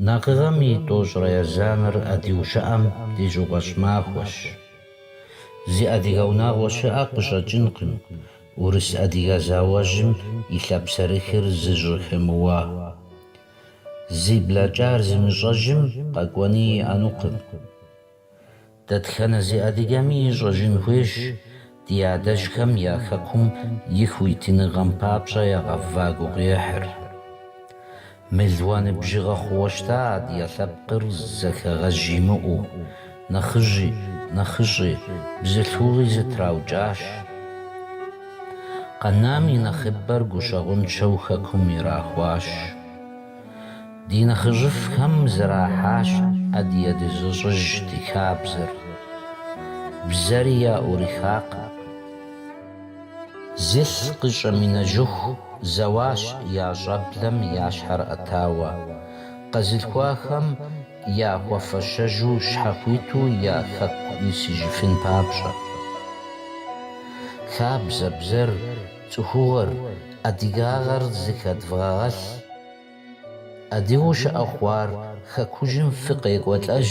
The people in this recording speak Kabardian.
Накъыгъэм и тӏощӏрэ езанэр адыгэу щыӏэм ди щӏыгъуэщӏ махуэщ. Зы адыгэ унагъуэ щыӏэ къыщӏэкӏынкъым урыс-адыгэ зауэжьым и лъапсэрыхыр зыжьэхэмыуа. Зи блэкӏар зымыщӏэжым къэкӏуэни иӏэнукъым. Дэтхэнэ зы адыгэми ищӏэжын хуейщ ди адэжьхэм я хэкум и хуитыныгъэм папщӏэ ягъэва гугъуехьыр. Мелуан бжыгъэ хъууэ щыта адыгэ лъэпкъыр зэхэгъэж имыӏэу, нэхъыжьи, нэхъыщӏи, бзылъхугъи зэтраукӏащ. Къэнам и нэхъыбэр гущӏэгъуншэу хэкум ирахуащ. Ди нэхъыжьыфӏхэм зэрахьащ адыгэ дызыщӏыж ди хабзэр. Бзэри яӏурихакъым. Зылъ къыщӏэмынэжыху зэуащ я щӏэблэм я щхьэр ӏэтауэ, къэзылъхуахэм яхуэфэщэжу щхьэхуиту я хэку исыжыфын папщӏэ. Хабзэ, бзэр, цӏыхугъэр, адыгагъэр зыхэдвгъэгъэлъ. Адыгэу щыӏэ хъуар хэкужьым фыкъекӏуэлӏэж.